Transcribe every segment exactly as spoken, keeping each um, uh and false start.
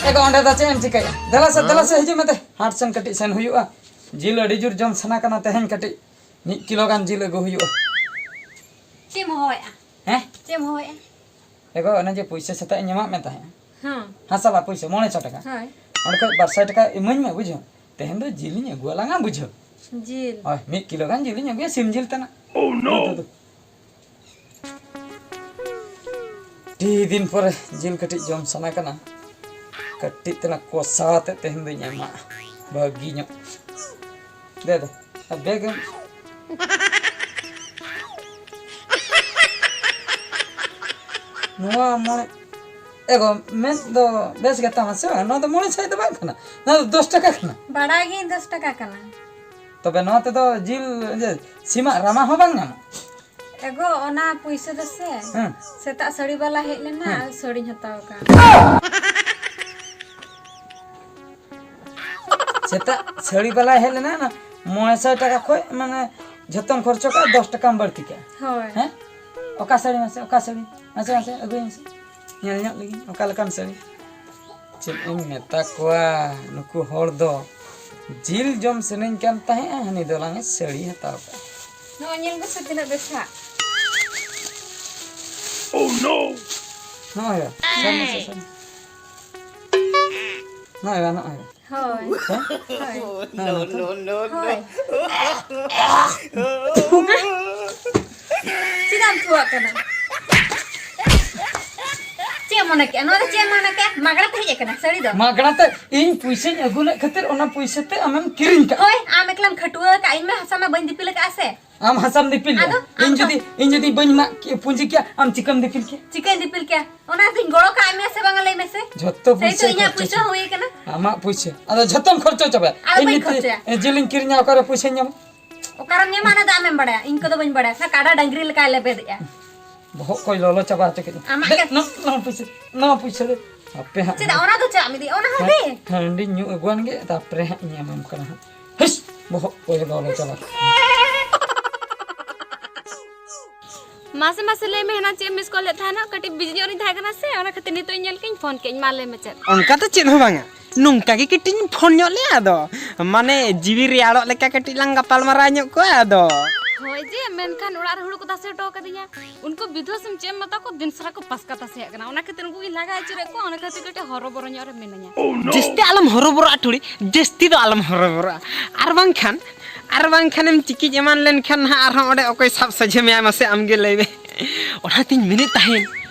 ᱮ ᱜᱚ, ᱚᱸᱰᱮ ᱫᱚ ᱪᱮᱫ ᱮᱢ ᱪᱤᱠᱟᱹᱭᱟ? ᱫᱮᱞᱟ ᱥᱮ, ᱫᱮᱞᱟ ᱥᱮ, ᱦᱤᱡᱩᱜ ᱢᱮ ᱛᱮ᱾ ᱦᱟᱴ ᱥᱮᱱ ᱠᱟᱹᱴᱤᱡ ᱥᱮᱱ ᱦᱩᱭᱩᱜᱼᱟ᱾ ᱡᱤᱞ ᱟᱹᱰᱤ ᱡᱳᱨ ᱡᱚᱢ ᱥᱟᱱᱟ ᱠᱟᱱᱟ ᱛᱮᱦᱮᱧ, ᱠᱟᱹᱴᱤᱡ ᱢᱤᱫ ᱠᱤᱞᱳ ᱜᱟᱱ ᱡᱤᱞ ᱟᱹᱜᱩ ᱦᱩᱭᱩᱜᱼᱟ᱾ ᱪᱮᱫ ᱮᱢ ᱦᱚᱦᱚᱭᱮᱫᱼᱟ? ᱦᱮᱸ? ᱪᱮᱫ ᱮᱢ ᱦᱚᱦᱚᱭᱮᱫᱼᱟ? ᱮ ᱜᱚ, ᱚᱱᱮ ᱡᱮ ᱯᱩᱭᱥᱟᱹ ᱥᱮᱛᱟᱜ ᱤᱧ ᱮᱢᱟᱫ ᱢᱮ ᱛᱟᱦᱮᱸᱫ᱾ ᱦᱮᱸ᱾ ᱦᱟᱸᱥᱟᱞᱟ ᱯᱩᱭᱥᱟᱹ ᱢᱚᱬᱮ ᱥᱟᱭ ᱴᱟᱠᱟ᱾ ᱦᱳᱭ᱾ ᱚᱸᱰᱮ ᱠᱷᱚᱡ ᱵᱟᱨ ᱥᱟᱭ ᱴᱟᱠᱟ ᱤᱢᱟᱹᱧ ᱢᱮ, ᱵᱩᱡᱷᱟᱹᱣ᱾ ᱛᱮᱦᱮᱧ ᱫᱚ ᱡᱤᱞ ᱤᱧ ᱟᱹᱜᱩ ᱟᱞᱟᱝᱟ, ᱵᱩᱡᱷᱟᱹᱣ᱾ ᱡᱤᱞ? ᱦᱳᱭ, ᱢᱤᱫ ᱠᱤᱞᱳ ᱜᱟᱱ ᱡᱤᱞ ᱤᱧ ᱟᱹᱜᱩᱭᱟ, ᱥᱤᱢ ᱡᱤᱞ ᱛᱟᱱᱟᱜ᱾ Oh, no! ᱟᱹᱰᱤ ᱫᱤᱱ ᱯᱚᱨᱮ ᱡᱤᱞ ᱠᱟᱹᱴᱤᱡ ᱡᱚᱢ ᱥᱟᱱᱟ ᱠᱟᱱᱟ᱾ ᱠᱟᱹᱴᱤᱡ ᱛᱮᱱᱟᱜ ᱠᱚᱥᱟ ᱟᱛᱮ ᱛᱮᱦᱮᱧ ᱫᱚᱧ ᱮᱢᱟ, ᱵᱷᱟᱹᱜᱤ ᱧᱚᱜ᱾ ᱫᱮ, ᱫᱮ, ᱟᱨ ᱵᱮᱜᱽ ᱮᱢ᱾ ᱱᱚᱣᱟ ᱢᱚᱬᱮ, ᱮᱜᱳ, ᱢᱮᱫ ᱫᱚ ᱵᱮᱥ ᱜᱮ ᱛᱟᱢᱟ ᱥᱮ ᱵᱟᱝ? ᱱᱚᱣᱟ ᱫᱚ ᱢᱚᱬᱮ ᱥᱟᱭ ᱫᱚ ᱵᱟᱝ ᱠᱟᱱᱟ, ᱱᱚᱣᱟ ᱫᱚ ᱫᱚᱥ ᱴᱟᱠᱟ ᱠᱟᱱᱟ᱾ ᱵᱟᱲᱟᱭ ᱜᱤᱭᱟᱹᱧ ᱫᱚᱥ ᱴᱟᱠᱟ ᱠᱟᱱᱟ᱾ ᱛᱚᱵᱮ ᱱᱚᱣᱟ ᱛᱮᱫᱚ ᱡᱤᱞ, ᱤᱭᱟᱹ, ᱥᱤᱢᱟᱜ ᱨᱟᱢᱟ ᱦᱚᱸ ᱵᱟᱝ ᱧᱟᱢᱚᱜᱼᱟ᱾ ᱮᱜᱳ, ᱚᱱᱟ ᱯᱩᱭᱥᱟᱹ ᱫᱚ ᱥᱮ, ᱦᱮᱸ᱾ ᱥᱮᱛᱟᱜ ᱥᱟᱹᱲᱤ ᱵᱟᱞᱟ ᱦᱮᱡ ᱞᱮᱱᱟ, ᱦᱮᱸ᱾ ᱟᱨ ᱥᱟᱹᱲᱤᱧ ᱦᱟᱛᱟᱣ ᱠᱟᱜ᱾ ᱥᱮᱛᱟᱜ ᱥᱟᱹᱲᱤ ᱵᱟᱞᱟᱭ ᱦᱮᱡ ᱞᱮᱱᱟ, ᱚᱱᱟ ᱢᱚᱬᱮ ᱥᱟᱭ ᱴᱟᱠᱟ ᱠᱷᱚᱡ, ᱢᱟᱱᱮ, ᱡᱷᱚᱛᱚᱢ ᱠᱷᱚᱨᱪᱚ ᱠᱟᱜᱼᱟ, ᱫᱚᱥ ᱴᱟᱠᱟᱢ ᱵᱟᱹᱲᱛᱤ ᱠᱟᱜᱼᱟ᱾ ᱦᱳᱭ᱾ ᱦᱮᱸ? ᱚᱠᱟ ᱥᱟᱹᱲᱤ ᱢᱟᱥᱮ, ᱚᱠᱟ ᱥᱟᱹᱲᱤ? ᱢᱟᱥᱮ, ᱢᱟᱥᱮ, ᱟᱹᱜᱩᱭ ᱢᱮᱥᱮ᱾ ᱧᱮᱞ ᱧᱚᱜ ᱞᱮᱜᱤᱧ, ᱚᱠᱟ ᱞᱮᱠᱟᱱ ᱥᱟᱹᱲᱤ? ᱪᱮᱫ ᱮᱢ ᱢᱮᱛᱟ ᱠᱚᱣᱟ, ᱱᱩᱠᱩ ᱦᱚᱲ ᱫᱚ ᱡᱤᱞ ᱡᱚᱢ ᱥᱟᱱᱟᱧ ᱠᱟᱱ ᱛᱟᱦᱮᱸᱜᱼᱟ, ᱦᱟᱹᱱᱤ ᱫᱚ ᱞᱟᱝ ᱮ ᱥᱟᱹᱲᱤ ᱦᱟᱛᱟᱣ ᱠᱟᱜᱼᱟ᱾ ᱱᱚᱜᱼᱚᱭ ᱧᱮᱞ ᱢᱮᱥᱮ ᱛᱤᱱᱟᱹᱜ ᱵᱮᱥ ᱦᱟᱸᱜ᱾ Oh, no! ᱱᱚᱜᱼᱚᱭ ᱵᱟ, ᱥᱟᱵ ᱢᱮᱥᱮ, ᱥᱟᱵ ᱢᱮ᱾ ᱱᱚᱜᱼᱚᱭ ᱵᱟ, ᱱᱚᱜᱼᱚᱭ ᱵᱟ᱾ ᱦᱳᱭ᱾ ᱦᱮᱸ? ᱦᱳᱭ᱾ No, no, no, no, no. ᱦᱳᱭ᱾ ᱪᱮᱫᱟᱜ ᱮᱢ ᱛᱷᱩᱣᱟᱜ ᱠᱟᱱᱟ? ᱪᱮᱫ ᱮᱢ ᱢᱚᱱᱮ ᱠᱮᱜᱼᱟ? ᱱᱚᱣᱟ ᱫᱚ ᱪᱮᱫ ᱮᱢ ᱢᱚᱱᱮ ᱠᱮᱜᱼᱟ? ᱢᱟᱜᱽᱱᱟ ᱛᱮ ᱦᱮᱡ ᱟᱠᱟᱱᱟ ᱥᱟᱹᱲᱤ ᱫᱚ? ᱢᱟᱜᱽᱱᱟ ᱛᱮ ᱤᱧ ᱯᱩᱭᱥᱟᱹᱧ ᱟᱹᱜᱩ ᱞᱮᱫ ᱠᱷᱟᱹᱛᱤᱨ ᱚᱱᱟ ᱯᱩᱭᱥᱟᱹ ᱛᱮ ᱟᱢᱮᱢ ᱠᱤᱨᱤᱧ ᱠᱟᱜᱼᱟ᱾ ᱦᱳᱭ, ᱟᱢ ᱮᱠᱞᱟᱢ ᱠᱷᱟᱹᱴᱩᱣᱟᱹ ᱟᱠᱟᱫ, ᱤᱧ ᱢᱟ ᱦᱟᱥᱟ ᱢᱟ ᱵᱟᱹᱧ ᱫᱤᱯᱤᱞ ᱟᱠᱟᱫᱼᱟ ᱥᱮ᱾ ᱟᱢ ᱦᱟᱥᱟᱢ ᱫᱤᱯᱤᱞ ᱞᱮᱜᱼᱟ? ᱟᱫᱚ ᱟᱢ ᱤᱧ ᱛᱚ ᱡᱩᱫᱤ, ᱤᱧ ᱡᱩᱫᱤ ᱵᱟᱹᱧ ᱢᱟᱜ ᱠᱮ-, ᱯᱩᱸᱡᱤ ᱠᱮᱭᱟ, ᱟᱢ ᱪᱤᱠᱟᱹᱢ ᱫᱤᱯᱤᱞ ᱠᱮᱭᱟ? ᱪᱤᱠᱟᱹᱧ ᱫᱤᱯᱤᱞ ᱠᱮᱭᱟ? ᱚᱱᱟ ᱫᱚᱧ ᱜᱚᱲᱚ ᱠᱟᱜ ᱢᱮᱭᱟ ᱥᱮ ᱵᱟᱝᱟ, ᱞᱟᱹᱭ ᱢᱮᱥᱮ? ᱡᱷᱚᱛᱚ ᱥᱮᱭ ᱛᱚ ᱯᱩᱭᱥᱟᱹ ᱤᱧᱟᱹᱜ ᱠᱷᱚᱨᱪᱟ ᱯᱩᱭᱥᱟᱹ ᱪᱟᱵᱟ᱾ ᱦᱚᱸ ᱦᱩᱭ ᱠᱟᱱᱟ᱾ ᱟᱢᱟᱜ ᱯᱩᱭᱥᱟᱹ᱾ ᱟᱫᱚ ᱡᱷᱚᱛᱚᱢ ᱠᱷᱚᱨᱪᱟ ᱪᱟᱵᱟᱭᱟ᱾ ᱟᱫᱚ ᱤᱧ ᱵᱟᱹᱧ ᱱᱤᱛᱚᱜ ᱠᱷᱚᱨᱪᱟᱭᱟ᱾ ᱡᱤᱞᱤᱧ ᱠᱤᱨᱤᱧᱟ, ᱚᱠᱟᱨᱮ ᱯᱩᱭᱥᱟᱹᱧ ᱧᱟᱢᱟ? ᱚᱠᱟᱨᱮᱢ ᱧᱟᱢᱟ, ᱚᱱᱟ ᱫᱚ ᱟᱢᱮᱢ ᱵᱟᱲᱟᱭᱟ᱾ ᱤᱧ ᱠᱚᱫᱚ ᱵᱟᱹᱧ ᱵᱟᱲᱟᱭᱟ᱾ ᱥᱮ ᱠᱟᱰᱟ ᱰᱟᱝᱨᱤ ᱞᱮᱠᱟᱭ ᱞᱮᱵᱮᱫᱮᱜᱼᱟ᱾ ᱵᱚᱦᱚᱜ ᱠᱚᱭ ᱞᱚᱞᱚ ᱪᱟᱵᱟ ᱦᱚᱪᱚ ᱠᱮᱫ᱾ ᱟᱢᱟᱜ ᱫᱮ, ᱜᱮ᱾ ᱱᱚ-, ᱱᱚᱣᱟ ᱯᱩᱭᱥᱟᱹ, ᱱᱚᱣᱟ ᱯᱩᱭᱥᱟᱹ ᱫᱚ ᱟᱯᱮ ᱦᱟᱸᱜ ᱪᱮᱫᱟᱜ? ᱚᱱᱟ ᱫᱚ ᱪᱟᱜ ᱢᱤᱫᱤ, ᱚᱱᱟ ᱦᱚᱸ ᱦᱟᱸᱜ ᱫᱮ᱾ ᱦᱟᱺᱰᱤ ᱧᱩ ᱟᱹᱜᱩᱣᱟᱱ ᱜᱮ, ᱛᱟᱨᱯᱚᱨᱮ ᱦᱟᱸᱜ ᱤᱧ ᱮᱢᱟᱢ ᱠᱟᱱᱟ ᱦᱟᱸᱜ᱾ ᱦᱤᱥ, ᱵᱚᱦᱚᱜ ᱠᱚᱭ ᱞᱚᱞᱚ ᱪᱟᱵᱟ ᱠᱮᱫ᱾ ᱢᱟᱥᱮ, ᱢᱟᱥᱮ, ᱞᱟᱹᱭ ᱢᱮ, ᱦᱮᱱᱟ ᱪᱮᱫ ᱮᱢ ᱢᱤᱥ ᱠᱚᱞ ᱞᱮᱫ ᱛᱟᱦᱮᱱᱟ? ᱠᱟᱹᱴᱤᱡ ᱵᱤᱡᱤ ᱧᱚᱜ ᱨᱤᱧ ᱛᱟᱦᱮᱸ ᱠᱟᱱᱟ ᱥᱮ, ᱚᱱᱟ ᱠᱷᱟᱹᱛᱤᱨ ᱱᱤᱛᱚᱜ ᱤᱧ ᱧᱮᱞ ᱠᱮᱫ ᱤᱧ ᱯᱷᱳᱱ ᱠᱮᱫ ᱤᱧ᱾ ᱢᱟ ᱞᱟᱹᱭ ᱢᱮ ᱪᱮᱫ? ᱚᱱᱠᱟ ᱜᱮ ᱠᱟᱹᱴᱤᱡ ᱤᱧ ᱯᱷᱳᱱ ᱧᱚᱜ ᱞᱮᱫᱼᱟ, ᱟᱫᱚ ᱢᱟᱱᱮ ᱡᱤᱣᱤ ᱨᱮᱭᱟᱲᱚᱜ ᱞᱮᱠᱟ ᱠᱟᱹᱴᱤᱡ ᱞᱟᱝ ᱜᱟᱯᱟᱞ ᱢᱟᱨᱟᱣ ᱧᱚᱜ ᱠᱚᱜᱼᱟ᱾ ᱟᱫᱚ ᱦᱳᱭ ᱡᱮ, ᱢᱮᱱᱠᱷᱟᱱ ᱚᱲᱟᱜ ᱨᱮ ᱦᱩᱲᱩ ᱠᱚ ᱛᱟᱥᱮ ᱦᱚᱴᱚ ᱠᱟᱫᱤᱧᱟ᱾ ᱩᱱᱠᱩ ᱵᱤᱫᱷᱣᱟ ᱥᱤᱢ ᱪᱮᱫ ᱮᱢ ᱢᱮᱛᱟ ᱠᱚ, ᱫᱤᱱ ᱥᱟᱨᱟ ᱠᱚ ᱯᱟᱥᱠᱟ ᱛᱟᱥᱮᱭᱟᱜ ᱠᱟᱱᱟ᱾ ᱚᱱᱟ ᱠᱷᱟᱹᱛᱤᱨ ᱩᱱᱠᱩ ᱜᱤᱧ ᱞᱟᱜᱟ ᱟᱹᱪᱩᱨᱮᱫ ᱠᱚᱣᱟ, ᱚᱱᱟ ᱠᱷᱟᱹᱛᱤᱨ ᱠᱟᱹᱴᱤᱡ ᱦᱚᱨᱚᱵᱚᱨᱚ ᱧᱚᱜ ᱨᱮ ᱢᱤᱱᱟᱹᱧᱟ᱾ ᱡᱟᱹᱥᱛᱤ ᱟᱞᱚᱢ ᱦᱚᱨᱚᱵᱚᱨᱚᱜᱼᱟ ᱴᱷᱩᱲᱤ, ᱡᱟᱹᱥᱛᱤ ᱫᱚ ᱟᱞᱚᱢ ᱦᱚᱨᱚᱵᱚᱨᱚᱜᱼᱟ᱾ ᱟᱨ ᱵᱟᱝᱠᱷᱟᱱ, ᱟᱨ ᱵᱟᱝᱠᱷᱟᱱᱮᱢ ᱪᱤᱠᱤᱡ ᱮᱢᱟᱱ ᱞᱮᱱᱠᱷᱟᱱ ᱱᱟᱦᱟᱜ ᱟᱨᱦᱚᱸ ᱚᱸᱰᱮ ᱚᱠᱚᱭ ᱥᱟᱵ ᱥᱚᱡᱷᱮ ᱢᱮᱭᱟ ᱢᱟᱥᱮ ᱟᱢᱜᱮ ᱞᱟᱹᱭ ᱢᱮ᱾ ᱚᱱᱟᱛᱤᱧ ᱢᱮᱱᱮᱫ ᱛᱟᱦᱮᱱ,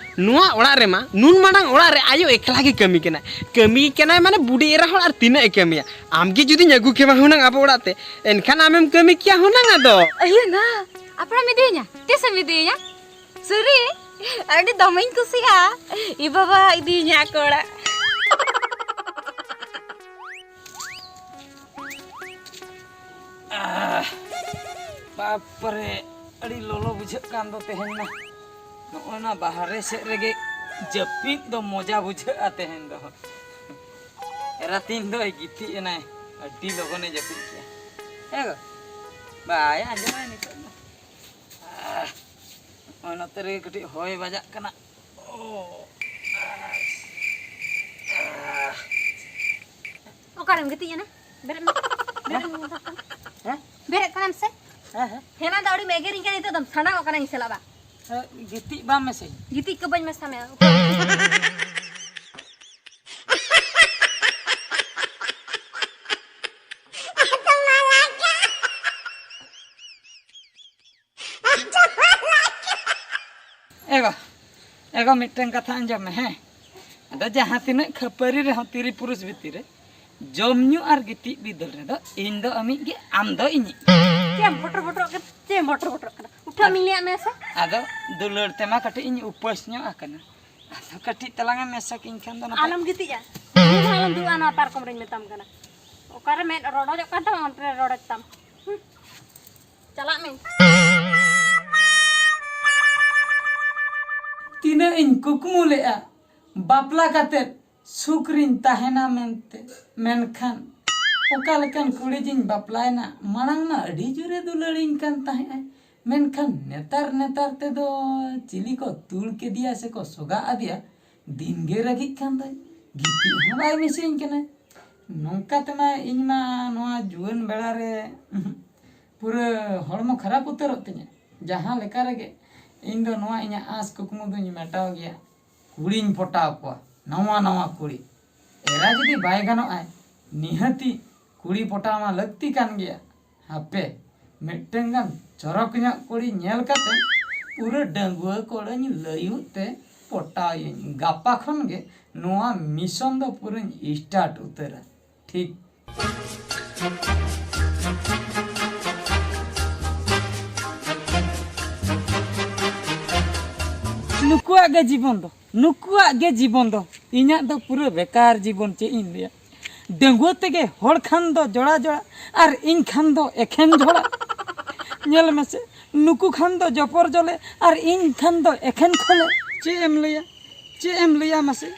ᱱᱚᱣᱟ ᱚᱲᱟᱜ ᱨᱮᱢᱟ ᱱᱩᱱ ᱢᱟᱨᱟᱝ ᱚᱲᱟᱜ ᱨᱮ ᱟᱭᱳ ᱮᱠᱞᱟ ᱜᱮ ᱠᱟᱹᱢᱤ ᱠᱟᱱᱟᱭ᱾ ᱠᱟᱹᱢᱤ ᱠᱟᱱᱟᱭ ᱢᱟᱱᱮ ᱵᱩᱰᱷᱤ ᱮᱨᱟ ᱦᱚᱲ, ᱟᱨ ᱛᱤᱱᱟᱹᱜ ᱮ ᱠᱟᱹᱢᱤᱭᱟ? ᱟᱢᱜᱮ ᱡᱩᱫᱤᱧ ᱟᱹᱜᱩ ᱠᱮᱢᱟ ᱦᱩᱱᱟᱹᱝ ᱟᱵᱚ ᱚᱲᱟᱜ ᱛᱮ, ᱮᱱᱠᱷᱟᱱ ᱟᱢᱮᱢ ᱠᱟᱹᱢᱤ ᱠᱮᱭᱟ ᱦᱩᱱᱟᱹᱝ ᱟᱫᱚ᱾ ᱟᱭᱳ ᱱᱟ, ᱟᱯᱲᱟᱢ ᱤᱫᱤᱭᱤᱧᱟ? ᱛᱤᱥᱮᱢ ᱤᱫᱤᱭᱤᱧᱟ? ᱥᱟᱹᱨᱤ? ᱟᱹᱰᱤ ᱫᱚᱢᱮᱧ ᱠᱩᱥᱤᱜᱼᱟ᱾ ᱤ ᱵᱟᱵᱟ ᱤᱫᱤᱭᱤᱧᱟ ᱟᱠᱚ ᱚᱲᱟᱜ᱾ ᱟᱦ, ᱵᱟᱯᱨᱮ, ᱟᱹᱰᱤ ᱞᱚᱞᱚ ᱵᱩᱡᱷᱟᱹᱜ ᱠᱟᱱ ᱫᱚ ᱛᱮᱦᱮᱧ ᱢᱟ᱾ ᱱᱚᱜᱼᱚᱭ ᱱᱟ ᱵᱟᱦᱨᱮ ᱥᱮᱫ ᱨᱮᱜᱮ ᱡᱟᱹᱯᱤᱫ ᱫᱚ ᱢᱚᱡᱟ ᱵᱩᱡᱷᱟᱹᱜᱼᱟ ᱛᱮᱦᱮᱧ ᱫᱚ᱾ ᱮᱨᱟ ᱛᱤᱧ ᱫᱚᱭ ᱜᱤᱛᱤᱡ ᱮᱱᱟᱭ, ᱟᱹᱰᱤ ᱞᱚᱜᱚᱱᱮ ᱡᱟᱹᱯᱤᱫ ᱠᱮᱜᱼᱟ᱾ ᱦᱮᱸ ᱜᱚ? ᱵᱟᱭ ᱟᱸᱡᱚᱢᱟᱭ ᱱᱤᱛᱚᱜ ᱫᱚ᱾ ᱟᱦ, ᱱᱚᱜᱼᱚᱭ ᱱᱚᱛᱮ ᱨᱮᱜᱮ ᱠᱟᱹᱴᱤᱡ ᱦᱚᱭ ᱵᱟᱡᱟᱜ ᱠᱟᱱᱟ᱾ ᱚ, ᱟᱦ᱾ ᱚᱠᱟᱨᱮᱢ ᱜᱤᱛᱤᱡ ᱮᱱᱟ? ᱵᱮᱨᱮᱫ ᱢᱮ᱾ ᱵᱮᱨᱮᱫ ᱢᱮ᱾ ᱦᱮᱸ? ᱵᱮᱨᱮᱫ ᱠᱟᱱᱟᱢ ᱥᱮ? ᱦᱮᱸ, ᱦᱮᱸ᱾ ᱦᱮᱱᱟ ᱫᱚ ᱟᱹᱰᱤᱢ ᱮᱜᱮᱨᱤᱧ ᱠᱟᱱᱟ, ᱱᱤᱛᱚᱜ ᱫᱚᱢ ᱥᱟᱱᱟᱣ ᱠᱟᱱᱟ ᱤᱧ ᱥᱟᱞᱟᱜ ᱵᱟ᱾ ᱦᱮᱸ, ᱜᱤᱛᱤᱡ ᱵᱟᱢ ᱢᱮᱥᱮ᱾ ᱜᱤᱛᱤᱡ ᱠᱚ ᱵᱟᱹᱧ ᱢᱮᱥᱟ ᱢᱮᱭᱟ᱾ ᱮᱜᱳ, ᱮᱜᱳ, ᱢᱤᱫᱴᱟᱝ ᱠᱟᱛᱷᱟ ᱟᱸᱡᱚᱢ ᱢᱮ, ᱦᱮᱸ? ᱟᱫᱚ ᱡᱟᱦᱟᱸ ᱛᱤᱱᱟᱹᱜ ᱠᱷᱟᱹᱯᱟᱹᱨᱤ ᱨᱮᱦᱚᱸ ᱛᱤᱨᱤ ᱯᱩᱨᱩᱥ ᱵᱷᱤᱛᱤᱨ ᱨᱮ, ᱡᱚᱢ ᱧᱩ ᱟᱨ ᱜᱤᱛᱤᱡ ᱵᱤᱫᱟᱹᱞ ᱨᱮᱫᱚ ᱤᱧ ᱫᱚ ᱟᱢᱤᱡ ᱜᱮ, ᱟᱢ ᱫᱚ ᱤᱧᱤᱡ᱾ ᱪᱮᱫ ᱮᱢ ᱵᱚᱴᱚᱨ ᱵᱚᱴᱚᱨᱚᱜ ᱠᱟᱱᱟ? ᱪᱮᱫ ᱮᱢ ᱵᱚᱴᱚᱨ ᱵᱚᱴᱚᱨᱚᱜ ᱠᱟᱱᱟ? ᱩᱴᱷᱟᱹᱜ ᱢᱤᱧ ᱞᱟᱹᱭᱟᱫ ᱢᱮᱭᱟ ᱥᱮ? ᱟᱫᱚ ᱫᱩᱞᱟᱹᱲ ᱛᱮᱢᱟ ᱠᱟᱹᱴᱤᱡ ᱤᱧ ᱩᱯᱟᱹᱥ ᱧᱚᱜ ᱟᱠᱟᱱᱟ᱾ ᱟᱫᱚ ᱠᱟᱹᱴᱤᱡ ᱛᱟᱞᱟᱝ ᱮᱢ ᱢᱮᱥᱟ ᱠᱤᱧ ᱠᱷᱟᱱ ᱫᱚ ᱱᱟᱯᱟᱭ᱾ ᱟᱞᱚᱢ ᱜᱤᱛᱤᱡᱼᱟ᱾ ᱤᱧ ᱦᱚᱸ ᱟᱞᱚᱢ ᱫᱩᱲᱩᱵᱼᱟ ᱱᱚᱣᱟ ᱯᱟᱨᱠᱚᱢ ᱨᱮᱧ ᱢᱮᱛᱟᱢ ᱠᱟᱱᱟ᱾ ᱚᱠᱟᱨᱮ ᱢᱮᱫ ᱨᱚᱰᱚᱡᱚᱜ ᱠᱟᱱ ᱛᱟᱢᱟ, ᱚᱱᱛᱮ ᱨᱮ ᱨᱚᱰᱚᱡ ᱛᱟᱢ᱾ ᱦᱩᱸ᱾ ᱪᱟᱞᱟᱜ ᱢᱮ᱾ ᱛᱤᱱᱟᱹᱜ ᱤᱧ ᱠᱩᱠᱢᱩ ᱞᱮᱜᱼᱟ ᱵᱟᱯᱞᱟ ᱠᱟᱛᱮᱫ ᱥᱩᱠ ᱨᱤᱧ ᱛᱟᱦᱮᱱᱟ ᱢᱮᱱᱛᱮ, ᱢᱮᱱᱠᱷᱟᱱ ᱚᱠᱟ ᱞᱮᱠᱟᱱ ᱠᱩᱲᱤ ᱡᱤᱧ ᱵᱟᱯᱞᱟᱭᱮᱱᱟ? ᱢᱟᱲᱟᱝ ᱢᱟ ᱟᱹᱰᱤ ᱡᱳᱨᱮ ᱫᱩᱞᱟᱹᱲᱤᱧ ᱠᱟᱱ ᱛᱟᱦᱮᱸᱫ ᱟᱭ, ᱢᱮᱱᱠᱷᱟᱱ ᱱᱮᱛᱟᱨ ᱱᱮᱛᱟᱨ ᱛᱮᱫᱚ ᱪᱤᱞᱤ ᱠᱚ ᱛᱩᱞ ᱠᱮᱫᱮᱭᱟ ᱥᱮᱠᱚ ᱥᱚᱜᱟ ᱟᱫᱮᱭᱟ, ᱫᱤᱱ ᱜᱮ ᱨᱟᱹᱜᱤᱜ ᱠᱟᱱ ᱫᱚᱭ, ᱜᱤᱛᱤᱡ ᱦᱚᱸ ᱵᱟᱭ ᱢᱤᱥᱟᱹᱧ ᱠᱟᱱᱟ᱾ ᱱᱚᱝᱠᱟ ᱛᱮᱢᱟ ᱤᱧ ᱢᱟ ᱱᱚᱣᱟ ᱡᱩᱣᱟᱹᱱ ᱵᱮᱲᱟ ᱨᱮ ᱯᱩᱨᱟᱹ ᱦᱚᱲᱢᱚ ᱠᱷᱟᱨᱟᱯ ᱩᱛᱟᱹᱨᱚᱜ ᱛᱤᱧᱟᱹ᱾ ᱡᱟᱦᱟᱸ ᱞᱮᱠᱟ ᱨᱮᱜᱮ ᱤᱧ ᱫᱚ ᱱᱚᱣᱟ ᱤᱧᱟᱹᱜ ᱟᱸᱥ ᱠᱩᱠᱢᱩ ᱫᱚᱧ ᱢᱮᱴᱟᱣ ᱜᱮᱭᱟ, ᱠᱩᱲᱤᱧ ᱯᱚᱴᱟᱣ ᱠᱚᱣᱟ, ᱱᱟᱣᱟ ᱱᱟᱣᱟ ᱠᱩᱲᱤ᱾ ᱮᱨᱟ ᱡᱩᱫᱤ ᱵᱟᱭ ᱜᱟᱱᱚᱜᱼᱟᱭ, ᱱᱤᱦᱟᱹᱛᱤ ᱠᱩᱲᱤ ᱯᱚᱴᱟᱣ ᱢᱟ ᱞᱟᱹᱠᱛᱤ ᱠᱟᱱ ᱜᱮᱭᱟ᱾ ᱦᱟᱯᱮ, ᱢᱤᱫᱴᱟᱝ ᱜᱟᱱ ᱪᱚᱨᱚᱠ ᱧᱚᱜ ᱠᱩᱲᱤ ᱧᱮᱞ ᱠᱟᱛᱮ ᱯᱩᱨᱟᱹ ᱰᱟᱺᱜᱩᱣᱟᱹ ᱠᱚᱲᱟᱧ ᱞᱟᱹᱭᱩᱜ ᱛᱮ ᱯᱚᱴᱟᱣ ᱤᱭᱟᱹᱧ᱾ ᱜᱟᱯᱟ ᱠᱷᱚᱱ ᱜᱮ ᱱᱚᱣᱟ mission ᱫᱚ ᱯᱩᱨᱟᱹᱧ start ᱩᱛᱟᱹᱨᱟ᱾ ᱴᱷᱤᱠ᱾ ᱱᱩᱠᱩᱣᱟᱜ ᱜᱮ ᱡᱤᱵᱚᱱ ᱫᱚ, ᱱᱩᱠᱩᱣᱟᱜ ᱜᱮ ᱡᱤᱵᱚᱱ ᱫᱚ᱾ ᱤᱧᱟᱹᱜ ᱫᱚ ᱯᱩᱨᱟᱹ ᱵᱮᱠᱟᱨ ᱡᱤᱵᱚᱱ, ᱪᱮᱫ ᱤᱧ ᱞᱟᱹᱭᱟ᱾ ᱰᱟᱺᱜᱩᱣᱟᱹ ᱛᱮᱜᱮ ᱦᱚᱲ ᱠᱷᱟᱱ ᱫᱚ ᱡᱚᱲᱟ ᱡᱚᱲᱟ, ᱟᱨ ᱤᱧ ᱠᱷᱟᱱ ᱫᱚ ᱮᱠᱷᱮᱱ ᱡᱷᱚᱲᱟ᱾ ᱧᱮᱞ ᱢᱮᱥᱮ, ᱱᱩᱠᱩ ᱠᱷᱟᱱ ᱫᱚ ᱡᱚᱯᱚᱨ ᱡᱚᱞᱮ, ᱟᱨ ᱤᱧ ᱠᱷᱟᱱ ᱫᱚ ᱮᱠᱷᱮᱱ ᱠᱷᱚᱞᱮ᱾ ᱪᱮᱫ ᱮᱢ ᱞᱟᱹᱭᱟ, ᱪᱮᱫ ᱮᱢ ᱞᱟᱹᱭᱟ ᱢᱟᱥᱮ?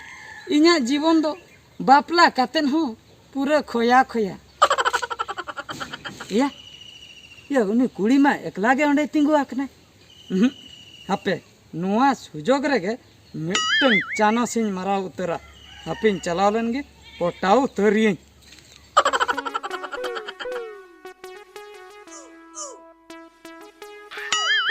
ᱤᱧᱟᱹᱜ ᱡᱤᱵᱚᱱ ᱫᱚ ᱵᱟᱯᱞᱟ ᱠᱟᱛᱮᱫ ᱦᱚᱸ ᱯᱩᱨᱟᱹ ᱠᱷᱚᱭᱟ ᱠᱷᱚᱭᱟ᱾ ᱮᱭᱟ, ᱮᱭᱟ, ᱩᱱᱤ ᱠᱩᱲᱤ ᱢᱟ ᱮᱠᱞᱟ ᱜᱮ ᱚᱸᱰᱮ ᱛᱤᱸᱜᱩ ᱟᱠᱟᱱᱟᱭ᱾ ᱩᱦᱩᱸ, ᱦᱟᱯᱮ, ᱱᱚᱣᱟ ᱥᱩᱡᱳᱜᱽ ᱨᱮᱜᱮ ᱢᱤᱫᱴᱟᱝ ᱪᱟᱱᱚᱥ ᱤᱧ ᱢᱟᱨᱟᱣ ᱩᱛᱟᱹᱨᱟ᱾ ᱦᱟᱯᱮᱧ ᱪᱟᱞᱟᱣ ᱞᱮᱱ ᱜᱮ, ᱯᱚᱴᱟᱣ ᱩᱛᱟᱹᱨᱤᱭᱟᱹᱧ᱾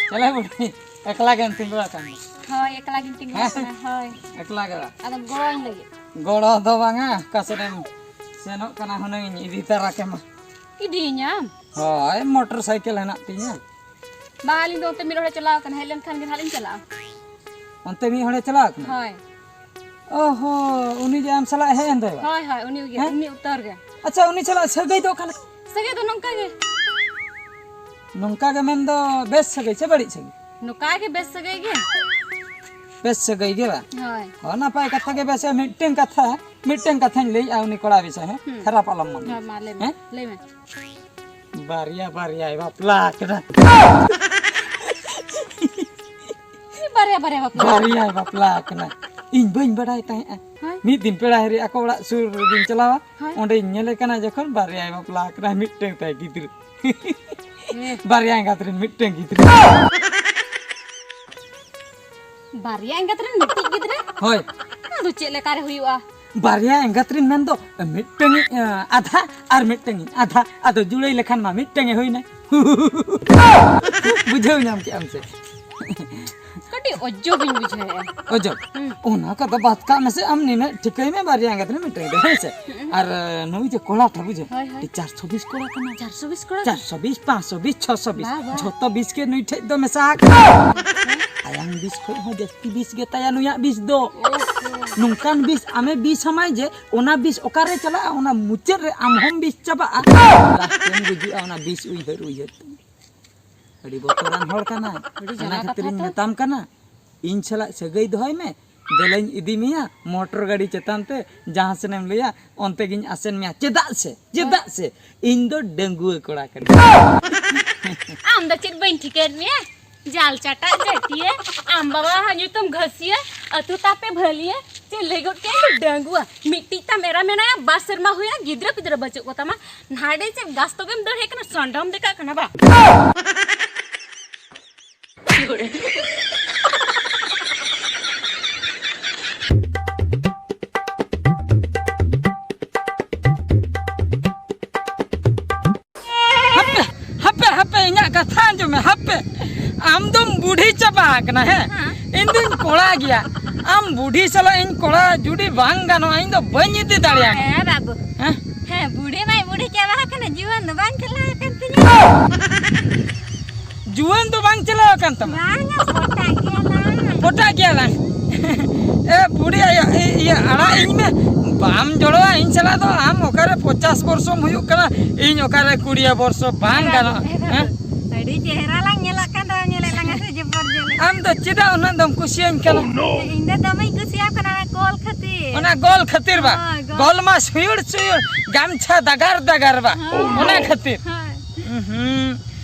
ᱪᱟᱞᱟᱣ ᱵᱩᱰᱷᱤ, ᱮᱠᱞᱟ ᱜᱮᱢ ᱛᱤᱸᱜᱩ ᱟᱠᱟᱱ ᱫᱚ? ᱦᱳᱭ, ᱮᱠᱞᱟ ᱜᱤᱧ ᱛᱤᱸᱜᱩ ᱦᱮᱸ? ᱟᱠᱟᱱᱟ, ᱦᱳᱭ᱾ ᱮᱠᱞᱟ ᱜᱮ ᱵᱟ? ᱟᱫᱚ ᱜᱚᱲᱚᱧ ᱞᱟᱹᱜᱤᱫ᱾ ᱜᱚᱲᱚ ᱫᱚ ᱵᱟᱝᱟ, ᱚᱠᱟ ᱥᱮᱫ ᱮᱢ ᱥᱮᱱᱚᱜ ᱠᱟᱱᱟ ᱦᱩᱱᱟᱹᱝ, ᱤᱧ ᱤᱫᱤ ᱛᱟᱨᱟ ᱠᱮᱢᱟ᱾ ᱤᱫᱤᱭᱤᱧᱟᱢ? ᱦᱳᱭ, ᱢᱚᱴᱚᱨ ᱥᱟᱭᱠᱮᱞ ᱦᱮᱱᱟᱜ ᱛᱤᱧᱟ᱾ ᱵᱟᱝ, ᱟᱹᱞᱤᱧ ᱫᱚ ᱚᱱᱛᱮ ᱢᱤᱫ ᱦᱚᱲᱮ ᱪᱟᱞᱟᱣ ᱟᱠᱟᱱᱟ, ᱦᱮᱡ ᱞᱮᱱᱠᱷᱟᱱ ᱜᱮ ᱱᱟᱦᱟᱜ ᱞᱤᱧ ᱪᱟᱞᱟᱜᱼᱟ᱾ ᱚᱱᱛᱮ ᱢᱤᱫ ᱦᱚᱲᱮ ᱪᱟᱞᱟᱣ ᱟᱠᱟᱱᱟ? ᱦᱳᱭ᱾ ᱚᱦᱚ, ᱩᱱᱤ ᱡᱮ ᱟᱢ ᱥᱟᱞᱟᱜ ᱦᱮᱡ ᱮᱱ ᱫᱚᱭ ᱵᱟ? ᱦᱳᱭ, ᱦᱳᱭ, ᱩᱱᱤ ᱜᱮ, ᱦᱮᱸ? ᱩᱱᱤ ᱩᱛᱟᱹᱨ ᱜᱮ᱾ ᱟᱪᱪᱷᱟ, ᱩᱱᱤ ᱥᱟᱞᱟᱜ ᱥᱟᱹᱜᱟᱹᱭ ᱫᱚ ᱚᱠᱟ ᱞᱮᱠᱟ? ᱥᱟᱹᱜᱟᱹᱭ ᱫᱚ ᱱᱚᱝᱠᱟ ᱜᱮ᱾ ᱱᱚᱝᱠᱟ ᱜᱮ ᱢᱮᱱᱫᱚ ᱵᱮᱥ ᱥᱟᱹᱜᱟᱹᱭ ᱥᱮ ᱵᱟᱹᱲᱤᱡ ᱥᱟᱹᱜᱟᱹᱭ? ᱱᱚᱝᱠᱟ ᱜᱮ ᱵᱮᱥ ᱥᱟᱹᱜᱟᱹᱭ ᱜᱮ᱾ ᱵᱮᱥ ᱥᱟᱹᱜᱟᱹᱭ ᱜᱮ ᱵᱟ? ᱦᱳᱭ᱾ ᱦᱚᱸ, ᱱᱟᱯᱟᱭ ᱠᱟᱛᱷᱟ ᱜᱮ᱾ ᱵᱮᱥ, ᱢᱤᱫᱴᱟᱝ ᱠᱟᱛᱷᱟ, ᱢᱤᱫᱴᱟᱝ ᱠᱟᱛᱷᱟᱧ ᱞᱟᱹᱭᱮᱜᱼᱟ ᱩᱱᱤ ᱠᱚᱲᱟ ᱵᱤᱥᱚᱭ, ᱦᱮᱸ? ᱦᱩᱸ᱾ ᱠᱷᱟᱨᱟᱯ ᱟᱞᱚᱢ ᱢᱚᱱᱮᱭᱟ᱾ ᱦᱳᱭ, ᱢᱟ ᱞᱟᱹᱭ ᱢᱮ, ᱦᱮᱸ? ᱞᱟᱹᱭ ᱢᱮ᱾ ᱵᱟᱨᱭᱟ ᱵᱟᱨᱭᱟᱭ ᱵᱟᱯᱞᱟ ᱠᱟᱱᱟ᱾ ᱪᱮᱫ ᱵᱟᱨᱭᱟ ᱵᱟᱨᱭᱟ ᱵᱟᱯᱞᱟ? ᱵᱟᱨᱭᱟᱭ ᱵᱟᱯᱞᱟ ᱠᱟᱱᱟ᱾ ᱤᱧ ᱵᱟᱹᱧ ᱵᱟᱰᱟᱭ ᱛᱟᱦᱮᱸᱜᱼᱟ᱾ ᱦᱳᱭ᱾ ᱢᱤᱫ ᱫᱤᱱ ᱯᱮᱲᱟ ᱦᱤᱨᱤ ᱟᱠᱚ ᱚᱲᱟᱜ ᱥᱩᱨ ᱨᱮᱜᱤᱧ ᱪᱟᱞᱟᱣᱟ᱾ ᱦᱳᱭ᱾ ᱚᱸᱰᱮᱧ ᱧᱮᱞᱮ ᱠᱟᱱᱟ ᱡᱚᱠᱷᱚᱱ ᱵᱟᱨᱭᱟᱭ ᱵᱟᱯᱞᱟ ᱠᱟᱱᱟ, ᱢᱤᱫᱴᱟᱝ ᱛᱟᱭ ᱜᱤᱫᱽᱨᱟᱹ᱾ ᱵᱟᱨᱭᱟ ᱮᱸᱜᱟᱛ ᱨᱮᱱ ᱢᱤᱫᱴᱟᱝ ᱜᱤᱫᱽᱨᱟᱹ᱾ ᱵᱟᱨᱭᱟ ᱮᱸᱜᱟᱛ ᱨᱮᱱ ᱢᱤᱫᱴᱤᱡ ᱜᱤᱫᱽᱨᱟᱹ? ᱦᱳᱭ᱾ ᱚᱱᱟ ᱫᱚ ᱪᱮᱫ ᱞᱮᱠᱟᱨᱮ ᱦᱩᱭᱩᱜᱼᱟ? ᱵᱟᱨᱭᱟ ᱮᱸᱜᱟᱛ ᱨᱮᱱ ᱢᱮᱱᱫᱚ ᱢᱤᱫᱴᱟᱝ ᱤᱡ, ᱟᱸ, ᱟᱫᱷᱟ ᱟᱨ ᱢᱤᱫᱴᱟᱝ ᱤᱡ ᱟᱫᱷᱟ᱾ ᱟᱫᱚ ᱡᱩᱲᱟᱹᱭ ᱞᱮᱠᱷᱟᱱ ᱢᱟ ᱢᱤᱫᱴᱟᱝ ᱮ ᱦᱩᱭᱱᱟ᱾ ᱵᱩᱡᱷᱟᱹᱣ ᱧᱟᱢ ᱠᱮᱜ ᱟᱢ ᱥᱮ? ᱠᱟᱹᱴᱤᱡ ᱚᱡᱚᱵᱤᱧ ᱵᱩᱡᱷᱟᱹᱣᱮᱫᱼᱟ᱾ ᱚᱡᱚᱵ? ᱦᱩᱸ᱾ ᱚᱱᱟ ᱠᱚᱫᱚ ᱵᱟᱫ ᱠᱟᱜ ᱢᱮᱥᱮ, ᱟᱢ ᱱᱤᱱᱟᱹᱜ ᱴᱷᱤᱠᱟᱹᱭ ᱢᱮ, ᱵᱟᱨᱭᱟ ᱮᱸᱜᱟᱛ ᱨᱮ ᱢᱤᱫᱴᱟᱝ ᱜᱤᱫᱽᱨᱟᱹ, ᱦᱮᱸ ᱥᱮ? ᱦᱩᱸ᱾ ᱟᱨ, ᱱᱩᱭ ᱡᱮ ᱠᱚᱲᱟ ᱛᱟ ᱵᱩᱡᱷᱟᱹᱣ, ᱦᱳᱭ, ᱦᱳᱭ᱾ ᱪᱟᱨᱥᱚ ᱵᱤᱥ ᱠᱚᱲᱟ ᱠᱟᱱᱟ᱾ ᱪᱟᱨᱥᱚ ᱵᱤᱥ ᱠᱚᱲᱟ? ᱪᱟᱨᱥᱚ ᱵᱤᱥ, ᱯᱟᱸᱪᱥᱚ ᱵᱤᱥ, ᱪᱷᱚᱥᱚ ᱵᱤᱥ, ᱵᱟ, ᱵᱟ᱾ ᱡᱷᱚᱛᱚ ᱵᱤᱥ ᱜᱮ ᱱᱩᱭ ᱴᱷᱮᱡ ᱫᱚ ᱢᱮᱥᱟ ᱟᱠᱟᱱᱟ᱾ ᱟᱭᱟᱝ ᱵᱤᱥ ᱠᱷᱚᱡ ᱦᱚᱸ ᱡᱟᱹᱥᱛᱤ ᱵᱤᱥ ᱜᱮ ᱛᱟᱭᱟ ᱱᱩᱭᱟᱜ ᱵᱤᱥ ᱫᱚ᱾ ᱳᱦᱳ᱾ ᱱᱚᱝᱠᱟᱱ ᱵᱤᱥ ᱟᱢᱮ ᱵᱤᱥ ᱟᱢᱟᱭ ᱡᱮ ᱚᱱᱟ ᱵᱤᱥ ᱚᱠᱟᱨᱮ ᱪᱟᱞᱟᱜᱼᱟ, ᱚᱱᱟ ᱢᱩᱪᱟᱹᱫ ᱨᱮ ᱟᱢ ᱦᱚᱸᱢ ᱵᱤᱥ ᱪᱟᱵᱟᱜᱼᱟ᱾ ᱞᱟᱥᱴ ᱨᱮᱢ ᱜᱩᱡᱩᱜᱼᱟ ᱚᱱᱟ ᱵᱤᱥ ᱩᱭᱦᱟᱹᱨ ᱩᱭᱦᱟᱹᱨ ᱛᱮ᱾ ᱟᱹᱰᱤ ᱵᱚᱛᱚᱨᱟᱱ ᱦᱚᱲ ᱠᱟᱱᱟᱭ᱾ ᱟᱹᱰᱤ ᱚᱱᱟ ᱡᱟᱞᱟ ᱠᱷᱟᱹᱛᱤᱨᱤᱧ ᱠᱟᱛᱷᱟ ᱛᱚ᱾ ᱢᱮᱛᱟᱢ ᱠᱟᱱᱟ, ᱤᱧ ᱥᱟᱞᱟᱜ ᱥᱟᱹᱜᱟᱹᱭ ᱫᱚᱦᱚᱭ ᱢᱮ, ᱫᱮᱞᱟᱧ ᱤᱫᱤ ᱢᱮᱭᱟ ᱢᱚᱴᱚᱨ ᱜᱟᱹᱰᱤ ᱪᱮᱛᱟᱱ ᱛᱮ, ᱡᱟᱦᱟᱸ ᱥᱮᱱᱮᱢ ᱞᱟᱹᱭᱟ ᱚᱱᱛᱮ ᱜᱤᱧ ᱟᱥᱮᱱ ᱢᱮᱭᱟ᱾ ᱪᱮᱫᱟᱜ ᱥᱮ, ᱪᱮᱫᱟᱜ ᱥᱮ ᱤᱧ ᱫᱚ ᱰᱟᱺᱜᱩᱣᱟᱹ ᱠᱚᱲᱟ ᱠᱟᱹᱱᱟᱹᱧ᱾ ᱟᱢ ᱫᱚ ᱪᱮᱫ ᱵᱟᱹᱧ ᱴᱷᱤᱠᱟᱹᱭᱮᱫ ᱢᱮᱭᱟ? ᱡᱟᱞ ᱪᱟᱴᱟᱜ ᱡᱟᱹᱴᱤᱭᱟᱹ, ᱟᱢ ᱵᱟᱵᱟ ᱦᱟᱜ ᱧᱩᱛᱩᱢ ᱜᱷᱟᱹᱥᱤᱭᱟᱹ, ᱟᱹᱛᱩ ᱛᱟᱯᱮ ᱵᱷᱟᱹᱞᱤᱭᱟᱹ, ᱪᱮᱫ ᱞᱟᱹᱭ ᱜᱚᱫ ᱠᱮᱫ ᱟᱢ ᱰᱟᱺᱜᱩᱣᱟᱹ? ᱢᱤᱫᱴᱤᱡ ᱛᱟᱢ ᱮᱨᱟ ᱢᱮᱱᱟᱭᱟ, ᱵᱟᱨ ᱥᱮᱨᱢᱟ ᱦᱩᱭᱟ, ᱜᱤᱫᱽᱨᱟᱹ ᱯᱤᱫᱽᱨᱟᱹ ᱵᱟᱹᱪᱩᱜ ᱠᱚᱛᱟᱢᱟ, ᱱᱟᱰᱮ ᱪᱮᱫ ᱜᱷᱟᱥ ᱛᱚᱵᱮᱢ ᱫᱟᱹᱲ ᱦᱮᱡ ᱠᱟᱱᱟ, ᱥᱟᱸᱰᱟᱢ ᱫᱮᱠᱟᱜ ᱠᱟᱱᱟ ᱵᱟ? ᱦᱟᱯᱮ, ᱦᱟᱯᱮ, ᱦᱟᱯᱮ, ᱤᱧᱟᱜ ᱠᱟᱛᱷᱟ ᱟᱸᱡᱚᱢ ᱢᱮ, ᱦᱟᱯᱮ᱾ ᱟᱢ ᱫᱚᱢ ᱵᱩᱰᱷᱤ ᱪᱟᱵᱟ ᱟᱠᱟᱱᱟ, ᱦᱮᱸ? ᱦᱮᱸ᱾ ᱤᱧ ᱫᱩᱧ ᱠᱚᱲᱟ ᱜᱮᱭᱟ᱾ ᱟᱢ ᱵᱩᱰᱷᱤ ᱥᱟᱞᱟᱜ ᱤᱧ ᱠᱚᱲᱟ ᱡᱩᱫᱤ ᱵᱟᱝ ᱜᱟᱱᱚᱜᱼᱟ, ᱤᱧ ᱫᱚ ᱵᱟᱹᱧ ᱤᱫᱤ ᱫᱟᱲᱮᱭᱟᱢᱟ᱾ ᱦᱮᱸ, ᱵᱟᱹᱵᱩ᱾ ᱦᱮᱸ? ᱦᱮᱸ, ᱵᱩᱰᱷᱤ ᱢᱟᱭ ᱵᱩᱰᱷᱤ ᱪᱟᱵᱟ ᱟᱠᱟᱱᱟ, ᱡᱩᱣᱟᱹᱱ ᱫᱚ ᱵᱟᱝ ᱪᱟᱞᱟᱣ ᱟᱠᱟᱱ ᱛᱤᱧᱟ᱾ ᱡᱩᱣᱟᱹᱱ ᱫᱚ ᱵᱟᱝ ᱪᱟᱞᱟᱣ ᱟᱠᱟᱱ ᱛᱟᱢᱟ? ᱵᱟᱝᱟ, ᱯᱚᱴᱟᱜ ᱜᱮᱭᱟᱞᱟᱝ᱾ ᱯᱚᱴᱟᱜ ᱜᱮᱭᱟᱞᱟᱝ᱾ ᱮ ᱵᱩᱰᱷᱤ ᱟᱭᱳ, ᱤ-, ᱤᱭᱟᱹ, ᱟᱲᱟᱜ ᱤᱧ ᱢᱮ᱾ ᱵᱟᱢ ᱡᱚᱲᱚᱣᱟ ᱤᱧ ᱥᱟᱞᱟᱜ ᱫᱚ᱾ ᱟᱢ ᱚᱠᱟᱨᱮ ᱯᱚᱪᱟᱥ ᱵᱚᱨᱥᱚᱢ ᱦᱩᱭᱩᱜ ᱠᱟᱱᱟ, ᱤᱧ ᱚᱠᱟᱨᱮ ᱠᱩᱲᱤᱭᱟᱹ ᱵᱚᱨᱥᱚ? ᱵᱟᱝ ᱮ ᱵᱟᱹᱵᱩ, ᱜᱟᱱᱚᱜᱼᱟ᱾ ᱮ ᱵᱟᱹᱵᱩ, ᱦᱮᱸ? ᱟᱹᱰᱤ ᱪᱮᱦᱨᱟ ᱞᱟᱝ ᱧᱮᱞᱚᱜ ᱠᱟᱱ ᱫᱚ, ᱧᱮᱞᱮᱫ ᱞᱟᱝᱟ ᱥᱮ ᱡᱚᱵᱚᱨ ᱡᱚᱱᱤ᱾ ᱟᱢ ᱫᱚ ᱪᱮᱫᱟᱜ ᱩᱱᱟᱹᱜ ᱫᱚᱢ ᱠᱩᱥᱤᱭᱟᱹᱧ ᱠᱟᱱᱟ? ᱤᱧ ᱫᱚ ᱫᱚᱢᱮᱧ ᱠᱩᱥᱤᱭᱟᱢ ᱠᱟᱱᱟ, ᱚᱱᱟ ᱜᱳᱞ ᱠᱷᱟᱹᱛᱤᱨ ᱵᱟ? ᱦᱳᱭ, ᱜᱳᱞ᱾ ᱜᱳᱞ ᱢᱟ ᱥᱩᱭᱩᱲ ᱥᱩᱭᱩᱲ, ᱜᱟᱢᱪᱷᱟ ᱫᱟᱜᱟᱨ ᱫᱟᱜᱟᱨ ᱵᱟ? ᱦᱳᱭ᱾ ᱚᱱᱟ ᱠᱷᱟᱹᱛᱤᱨ? ᱦᱳᱭ᱾ ᱩᱦᱩᱸ᱾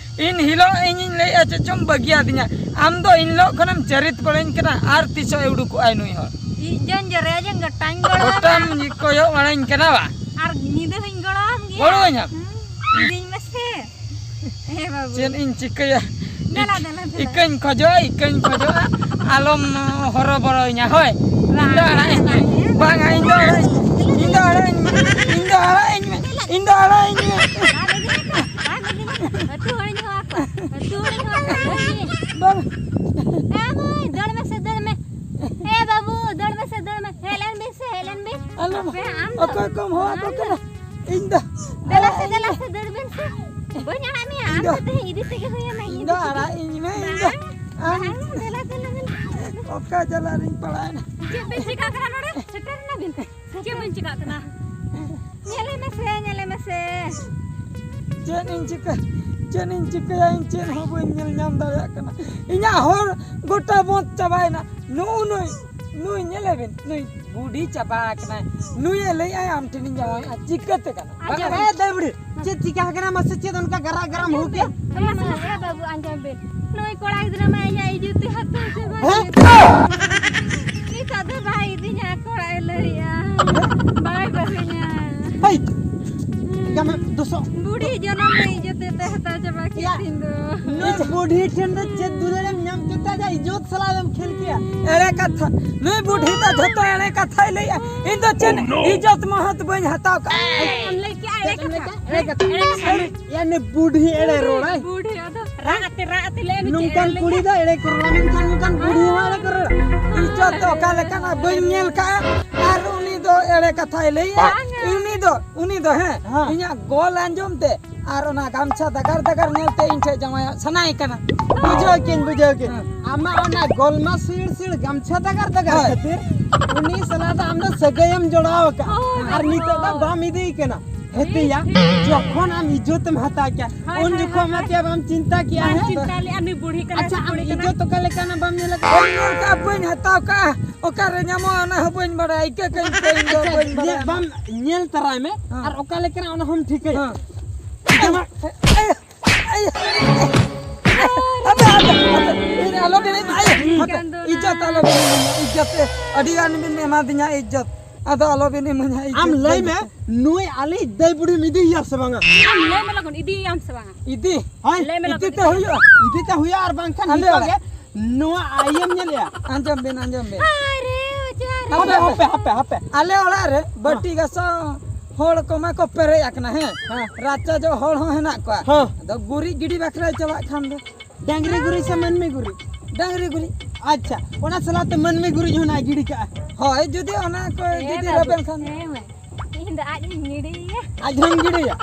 ᱤᱱ ᱦᱤᱞᱳᱜ ᱤᱧᱤᱧ ᱞᱟᱹᱭᱮᱜᱼᱟ, ᱪᱮᱫ ᱪᱚᱢ ᱵᱟᱹᱜᱤᱭᱟᱫᱤᱧᱟ᱾ ᱟᱢ ᱫᱚ ᱤᱱ ᱦᱤᱞᱳᱜ ᱠᱷᱚᱱᱮᱢ ᱪᱟᱹᱨᱤᱛ ᱵᱟᱲᱟᱧ ᱠᱟᱱᱟ, ᱟᱨ ᱛᱤᱥᱚᱜ ᱮ ᱩᱰᱩᱠᱚᱜᱼᱟᱭ ᱱᱩᱭ ᱦᱚᱲ? ᱤᱡ ᱡᱚᱱ ᱡᱚᱨᱮ ᱡᱚᱱ ᱜᱚᱴᱟᱧ ᱜᱚᱲᱚ ᱜᱚᱴᱟᱢ ᱟᱢᱟ᱾ ᱠᱚᱭᱚᱜ ᱵᱟᱲᱟᱧ ᱠᱟᱱᱟ ᱵᱟ? ᱟᱨ ᱧᱤᱫᱟᱹ ᱦᱚᱸᱧ ᱜᱚᱲᱚ ᱟᱢ ᱜᱮᱭᱟ᱾ ᱜᱚᱲᱚᱣᱟᱹᱧᱟᱢ? ᱦᱩᱸ, ᱤᱫᱤᱧ ᱢᱮᱥᱮ᱾ ᱦᱮᱸ ᱵᱟᱹᱵᱩ᱾ ᱪᱮᱫ ᱤᱧ ᱪᱤᱠᱟᱹᱭᱟ? ᱫᱮᱞᱟ, ᱫᱮᱞᱟ, ᱫᱮᱞᱟ᱾ ᱤᱠᱟᱹᱧ ᱠᱷᱚᱡᱚᱜᱼᱟ, ᱤᱠᱟᱹᱧ ᱠᱷᱚᱡᱚᱜᱼᱟ, ᱟᱞᱚᱢ ᱦᱚᱨᱚᱵᱚᱨᱚᱧᱟ, ᱦᱳᱭ᱾ ᱵᱟᱝ, ᱤᱧ ᱫᱚ ᱟᱲᱟᱜ ᱤᱧ ᱢᱮ᱾ ᱵᱟᱝᱟ, ᱤᱧ ᱫᱚ ᱟᱲᱟᱜ ᱤᱧ, ᱤᱧ ᱫᱚ ᱟᱲᱟᱜ ᱤᱧ ᱢᱮ, ᱤᱧ ᱫᱚ ᱟᱲᱟᱜ ᱤᱧ ᱢᱮ, ᱤᱧ ᱫᱚ ᱟᱲᱟᱜ ᱤᱧ ᱢᱮ᱾ ᱵᱟᱝ ᱤᱫᱤ ᱢᱮ, ᱵᱟᱝ ᱤᱫᱤ ᱢᱮ᱾ ᱟᱹᱛᱩ ᱦᱚᱲᱤᱧ ᱦᱚᱦᱚ ᱟᱠᱚᱣᱟ, ᱟᱹᱛᱩ ᱦᱚᱲᱤᱧ ᱦᱚᱦᱚ ᱟᱠᱚᱣᱟ᱾ ᱵᱟᱝ᱾ ᱮ ᱢᱟᱹᱭ, ᱫᱟᱹᱲ ᱢᱮᱥᱮ, ᱫᱟᱹᱲ ᱢᱮ᱾ ᱮ ᱵᱟᱹᱵᱩ, ᱫᱟᱹᱲ ᱢᱮᱥᱮ, ᱫᱟᱹᱲ ᱢᱮ᱾ ᱦᱮᱡ ᱞᱮᱱ ᱵᱤᱱ ᱥᱮ, ᱦᱮᱡ ᱞᱮᱱ ᱵᱤᱱ᱾ ᱟᱞᱚᱢ, ᱟᱯᱮ ᱟᱢ ᱫᱚ, ᱚᱠᱚᱭ ᱠᱚᱢ ᱦᱚᱦᱚ ᱟᱠᱚ ᱟᱢ ᱫᱚ᱾ ᱠᱟᱱᱟ? ᱤᱧ ᱫᱚ ᱫᱮᱞᱟ ᱥᱮ, ᱫᱮᱞᱟ ᱥᱮ, ᱫᱟᱹᱲ ᱵᱮᱱ ᱥᱮ᱾ ᱵᱟᱹᱧ ᱟᱲᱟᱜ ᱢᱮᱭᱟ, ᱤᱧ ᱟᱢ ᱫᱚ, ᱫᱚ ᱛᱮᱦᱮᱧ ᱤᱫᱤ ᱛᱮᱜᱮ ᱦᱩᱭᱟᱢᱟ, ᱤᱧ ᱤᱧ ᱫᱚ ᱤᱫᱤ ᱛᱮᱜᱮ᱾ ᱟᱲᱟᱜ ᱤᱧ ᱢᱮ, ᱤᱧ ᱫᱚ᱾ ᱵᱟᱝ, ᱟᱢ ᱵᱟᱝ, ᱫᱮᱞᱟ, ᱫᱮᱞᱟ, ᱫᱮᱞᱟ᱾ ᱚᱠᱟ ᱡᱟᱞᱟ ᱨᱤᱧ ᱯᱟᱲᱟᱣᱮᱱᱟ? ᱪᱮᱫ ᱵᱮᱱ ᱪᱤᱠᱟᱹᱜ ᱠᱟᱱᱟ ᱱᱚᱰᱮ? ᱥᱮᱴᱮᱨ ᱮᱱᱟ ᱵᱤᱱ? ᱪᱮᱫ ᱵᱮᱱ ᱪᱤᱠᱟᱹᱜ ᱠᱟᱱᱟ? ᱧᱮᱞᱮ ᱢᱮᱥᱮ, ᱧᱮᱞᱮ ᱢᱮᱥᱮ᱾ ᱪᱮᱫ ᱤᱧ ᱪᱤᱠᱟᱹ, ᱪᱮᱫ ᱤᱧ ᱪᱤᱠᱟᱹᱭᱟ? ᱤᱧ ᱪᱮᱫ ᱦᱚᱸ ᱵᱟᱹᱧ ᱧᱮᱞ ᱧᱟᱢ ᱫᱟᱲᱮᱭᱟᱜ ᱠᱟᱱᱟ᱾ ᱤᱧᱟᱹᱜ ᱦᱚᱨ ᱜᱚᱴᱟ ᱵᱚᱸᱫᱽ ᱪᱟᱵᱟᱭᱮᱱᱟ᱾ ᱱᱩᱜᱼᱩ ᱱᱩᱭ, ᱱᱩᱭ ᱧᱮᱞᱮ ᱵᱤᱱ, ᱱᱩᱭ ᱵᱩᱰᱷᱤ ᱪᱟᱵᱟ ᱟᱠᱟᱱᱟᱭ᱾ ᱱᱩᱭᱮ ᱞᱟᱹᱭᱮᱫᱼᱟᱭ ᱟᱢ ᱴᱷᱮᱱᱤᱧ ᱡᱟᱶᱟᱭᱚᱜᱼᱟ, ᱪᱤᱠᱟᱹᱛᱮ ᱜᱟᱱᱚᱜᱼᱟ? ᱟᱸᱡᱚᱢ ᱵᱟᱝ ᱵᱤᱱ᱾ ᱮ ᱫᱟᱹᱭ ᱵᱩᱰᱷᱤ, ᱪᱮᱫ ᱪᱤᱠᱟ ᱟᱠᱟᱱᱟ ᱢᱟᱥᱮ? ᱪᱮᱫ ᱚᱱᱠᱟ ᱜᱟᱨᱟᱜ ᱜᱟᱨᱟᱢ ᱦᱩᱠ ᱮᱫ? ᱟᱸᱡᱚᱢ ᱵᱤᱱ, ᱥᱮ ᱵᱟᱹᱵᱩ, ᱟᱸᱡᱚᱢ ᱵᱤᱱ᱾ ᱱᱩᱭ ᱠᱚᱲᱟ ᱜᱤᱫᱽᱨᱟᱹ ᱢᱟ ᱤᱧᱟᱜ ᱤᱡᱽᱡᱚᱛ ᱮ ᱦᱟᱛᱟᱣ ᱪᱟᱵᱟ ᱦᱮᱸ? ᱠᱮᱫ᱾ ᱱᱤᱛᱚᱜ ᱫᱚ ᱵᱟᱭ ᱤᱫᱤᱧᱟ, ᱠᱚᱲᱟᱭ ᱞᱟᱹᱭᱮᱜᱼᱟ᱾ ᱵᱟᱭ ᱵᱟᱹᱦᱩᱧᱟ᱾ ᱦᱮᱭ! ᱡᱟᱢᱟ ᱫᱩᱥᱚ᱾ ᱵᱩᱰᱷᱤ ᱡᱚᱱᱚᱢ ᱨᱮ ᱤᱡᱽᱡᱚᱛ ᱮ ᱦᱟᱛᱟᱣ ᱪᱟᱵᱟ ᱠᱮᱫ ᱭᱟ᱾ ᱛᱤᱧ ᱫᱚ᱾ ᱱᱩᱭ ᱵᱩᱰᱷᱤ ᱴᱷᱮᱱ ᱫᱚ ᱪᱮᱫ ᱫᱩᱞᱟᱹᱲᱮᱢ ᱧᱟᱢ ᱠᱮᱫ ᱛᱮ ᱟᱡᱟᱜ ᱤᱡᱽᱡᱚᱛ ᱥᱟᱞᱟᱜ ᱮᱢ ᱠᱷᱮᱞ ᱠᱮᱭᱟ? ᱮᱲᱮ ᱠᱟᱛᱷᱟ᱾ ᱱᱩᱭ ᱵᱩᱰᱷᱤ ᱫᱚ ᱡᱷᱚᱛᱚ ᱮᱲᱮ ᱠᱟᱛᱷᱟᱭ ᱞᱟᱹᱭᱟ᱾ ᱤᱧ ᱫᱚ ᱪᱮᱫ ᱤᱡᱽᱡᱚᱛ ᱢᱚᱦᱚᱛ ᱵᱟᱹᱧ ᱦᱟᱛᱟᱣ ᱠᱟᱜᱼᱟ᱾ ᱮᱢ ᱞᱟᱹᱭ ᱠᱮᱜᱼᱟ ᱮᱲᱮ ᱠᱟᱛᱷᱟ᱾ ᱮᱲᱮ ᱠᱟᱛᱷᱟ᱾ ᱮᱲᱮ ᱠᱟᱛᱷᱟ᱾ ᱭᱟ ᱱᱩᱭ ᱵᱩᱰᱷᱤ ᱮᱲᱮ ᱨᱚᱲᱟᱭ᱾ ᱵᱩᱰᱷᱤ ᱟᱫᱚ ᱨᱟᱜ ᱟᱛᱮ, ᱨᱟᱜ ᱟᱛᱮ ᱞᱟᱹᱭ ᱢᱮ, ᱪᱮᱫ ᱱᱚᱝᱠᱟᱱ ᱮ ᱞᱟᱹᱭᱟ? ᱠᱩᱲᱤ ᱫᱚ ᱮᱲᱮ ᱠᱚ ᱨᱚᱲᱟ, ᱢᱮᱱᱠᱷᱟᱱ ᱱᱚᱝᱠᱟᱱ ᱵᱩᱰᱷᱤ ᱦᱚᱸ ᱮᱲᱮ ᱠᱚ ᱨᱚᱲᱟ᱾ ᱤᱡᱽᱡᱚᱛ ᱫᱚ ᱚᱠᱟ ᱞᱮᱠᱟᱱᱟᱜ ᱵᱟᱹᱧ ᱧᱮᱞ ᱠᱟᱜᱼᱟ, ᱟᱨ ᱩᱱᱤ ᱫᱚ ᱮᱲᱮ ᱠᱟᱛᱷᱟᱭ ᱞᱟᱹᱭᱟ᱾ ᱵᱟᱝᱟ᱾ ᱩᱱᱤ ᱫᱚ, ᱩᱱᱤ ᱫᱚ, ᱦᱮᱸ, ᱦᱮᱸ᱾ ᱤᱧᱟᱜ ᱜᱚᱞ ᱟᱸᱡᱚᱢ ᱛᱮ ᱟᱨ ᱚᱱᱟ ᱜᱟᱢᱪᱷᱟ ᱫᱟᱜᱟᱨ ᱫᱟᱜᱟᱨ ᱧᱮᱞ ᱛᱮ ᱤᱧ ᱴᱷᱮᱡ ᱡᱟᱶᱟᱭᱚᱜ ᱥᱟᱱᱟᱭᱮ ᱠᱟᱱᱟ᱾ ᱵᱩᱡᱷᱟᱹᱣ ᱠᱤᱱ, ᱵᱩᱡᱷᱟᱹᱣ ᱠᱤᱱ᱾ ᱦᱮᱸ᱾ ᱟᱢᱟᱜ ᱚᱱᱟ ᱜᱚᱞᱢᱟ ᱥᱤᱲ ᱥᱤᱲ ᱜᱟᱢᱪᱷᱟ ᱫᱟᱜᱟᱨ ᱫᱟᱜᱟᱨ ᱦᱳᱭ᱾ ᱠᱷᱟᱹᱛᱤᱨ ᱩᱱᱤ ᱥᱟᱞᱟᱜ ᱫᱚ ᱟᱢ ᱫᱚ ᱥᱟᱹᱜᱟᱹᱭᱮᱢ ᱡᱚᱲᱟᱣ ᱟᱠᱟᱫᱼᱟ᱾ ᱦᱳᱭ, ᱟᱨ ᱱᱤᱛᱚᱜ ᱫᱚ ᱦᱳᱭ᱾ ᱵᱟᱢ ᱤᱫᱤᱭᱮ ᱠᱟᱱᱟ᱾ ᱦᱮᱛᱮᱭᱟ, ᱦᱮᱸ᱾ ᱡᱚᱠᱷᱚᱱ ᱟᱢ ᱤᱡᱽᱡᱚᱛ ᱮᱢ ᱦᱟᱛᱟᱣ ᱠᱮᱭᱟ, ᱦᱳᱭ, ᱩᱱ ᱦᱳᱭ, ᱡᱚᱠᱷᱚᱱ ᱦᱳᱭ, ᱢᱟ ᱦᱳᱭ᱾ ᱪᱮᱫ ᱵᱟᱢ ᱪᱤᱱᱛᱟ ᱠᱮᱭᱟ, ᱵᱟᱢ ᱦᱮᱸ? ᱪᱤᱱᱛᱟ ᱞᱮᱜᱼᱟ, ᱱᱩᱭ ᱵᱩᱲᱦᱤ ᱠᱟᱱᱟᱭ ᱟᱪᱪᱷᱟ, ᱥᱮ ᱟᱢ ᱠᱩᱲᱤ ᱠᱟᱱᱟᱭ? ᱤᱡᱽᱡᱚᱛ ᱚᱠᱟ ᱞᱮᱠᱟᱱᱟ ᱵᱟᱢ ᱧᱮᱞ ᱟᱠᱟᱫᱟ? ᱵᱟᱹᱧ ᱧᱮᱞ ᱠᱟᱜᱼᱟ, ᱵᱟᱹᱧ ᱦᱟᱛᱟᱣ ᱠᱟᱜᱼᱟ, ᱚᱠᱟᱨᱮ ᱧᱟᱢᱚᱜᱼᱟ ᱚᱱᱟ ᱦᱚᱸ ᱵᱟᱹᱧ ᱵᱟᱲᱟᱭᱟ, ᱤᱠᱟᱹ ᱠᱟᱹᱧ ᱯᱮ, ᱤᱧ ᱫᱚ ᱟᱪᱪᱷᱟ, ᱵᱟᱹᱧ ᱧᱮ-, ᱵᱟᱲᱟᱭᱟ᱾ ᱵᱟᱢ ᱧᱮᱞ ᱛᱟᱨᱟᱭ ᱢᱮ, ᱦᱮᱸ᱾ ᱟᱨ ᱚᱠᱟ ᱞᱮᱠᱟᱱᱟ ᱚᱱᱟ ᱦᱚᱸᱢ ᱴᱷᱤᱠᱟᱹᱭᱟ᱾ ᱦᱮᱸ᱾ ᱡᱟᱢᱟ-, ᱟᱭ, ᱟᱭ, ᱟᱭ, ᱟᱭ, ᱦᱟᱯᱮ, ᱦᱟᱯᱮ, ᱦᱟᱯᱮ, ᱤᱧ ᱟᱞᱚ ᱵᱤᱱ, ᱟᱭ, ᱦᱟᱯᱮ, ᱪᱤᱠᱟᱹᱱ ᱫᱚ ᱤᱡᱽᱡᱚᱛ ᱱᱟᱭ᱾ ᱟᱞᱚ ᱵᱤᱱ ᱮᱢᱟ, ᱤᱡᱽᱡᱚᱛ, ᱟᱹᱰᱤ ᱜᱟᱱ ᱵᱤᱱ ᱮᱢᱟ ᱫᱤᱧᱟ ᱤᱡᱽᱡᱚᱛ᱾ ᱟᱫᱚ ᱟᱞᱚᱵᱤᱱ ᱤᱢᱟᱹᱧᱟ, ᱤᱧ ᱟᱢ ᱪᱮᱫ ᱞᱟᱹᱭ ᱵᱟᱹᱧ ᱢᱮ, ᱤᱫᱤᱭᱟ? ᱱᱩᱭ ᱟᱞᱮ ᱫᱟᱹᱭ ᱵᱩᱰᱷᱤᱢ ᱤᱫᱤᱭᱮᱭᱟ ᱥᱮ ᱵᱟᱝᱟ? ᱟᱢ ᱞᱟᱹᱭ ᱢᱮ ᱞᱚᱜᱚᱱ, ᱤᱫᱤᱭᱮᱭᱟᱢ ᱥᱮ ᱵᱟᱝᱟ? ᱤᱫᱤ? ᱦᱳᱭ, ᱞᱟᱹᱭ ᱢᱮ ᱤᱫᱤ ᱞᱚᱜᱚᱱ, ᱛᱮ ᱤᱫᱤ᱾ ᱦᱩᱭᱩᱜᱼᱟ, ᱤᱫᱤ ᱛᱮ ᱦᱩᱭᱩᱜᱼᱟ, ᱟᱨ ᱵᱟᱝᱠᱷᱟᱱ ᱟᱞᱮ ᱱᱤᱛᱚᱜ ᱚᱲᱟᱜ ᱜᱮ ᱱᱚᱣᱟ ᱟᱭᱮᱢ ᱧᱮᱞᱮᱜᱼᱟ᱾ ᱟᱸᱡᱚᱢ ᱵᱤᱱ, ᱟᱸᱡᱚᱢ ᱵᱤᱱ᱾ ᱦᱟᱯᱮ, ᱦᱟᱯᱮ, ᱦᱟᱯᱮ, ᱦᱟᱯᱮ᱾ ᱟᱞᱮ ᱚᱲᱟᱜ ᱨᱮ ᱵᱟᱹᱴᱤ ᱜᱟᱥᱟᱣ ᱦᱚᱲ ᱠᱚᱢᱟ ᱠᱚ ᱯᱮᱨᱮᱡ ᱟᱠᱟᱱᱟ, ᱦᱮᱸ? ᱦᱮᱸ᱾ ᱨᱟᱪᱟ ᱡᱚᱜ ᱦᱚᱲ ᱦᱚᱸ ᱦᱮᱱᱟᱜ ᱠᱚᱣᱟ᱾ ᱦᱮᱸ᱾ ᱟᱫᱚ ᱜᱩᱨᱤᱡ ᱜᱤᱰᱤ ᱵᱟᱠᱷᱨᱟ ᱪᱟᱞᱟᱜ ᱠᱷᱟᱱ ᱫᱚ᱾ ᱰᱟᱝᱨᱤ ᱜᱩᱨᱤᱡ ᱥᱮ ᱢᱟᱹᱱᱢᱤ ᱜᱩᱨᱤᱡ? ᱰᱟᱝᱨᱤ ᱜᱩᱨᱤᱡ᱾ ᱟᱪᱪᱷᱟ, ᱚᱱᱟ ᱥᱟᱞᱟᱜ ᱛᱮ ᱢᱟᱹᱱᱢᱤ ᱜᱩᱨᱤᱡ ᱦᱚᱸ ᱱᱟᱜ ᱜᱤᱰᱤ ᱠᱟᱜᱼᱟ᱾ ᱦᱳᱭ, ᱡᱩᱫᱤ ᱚᱱᱟ ᱠᱚ ᱮ ᱡᱩᱫᱤ ᱵᱟᱹᱵᱩ, ᱨᱮᱵᱮᱱ ᱠᱷᱟᱱ᱾ ᱦᱮᱸ ᱢᱟᱹᱭ, ᱤᱧ ᱫᱚ ᱟᱡ ᱦᱚᱧ ᱜᱤᱰᱤᱭᱮᱭᱟ᱾ ᱟᱡ ᱦᱚᱸᱢ ᱜᱤᱰᱤᱭᱟ?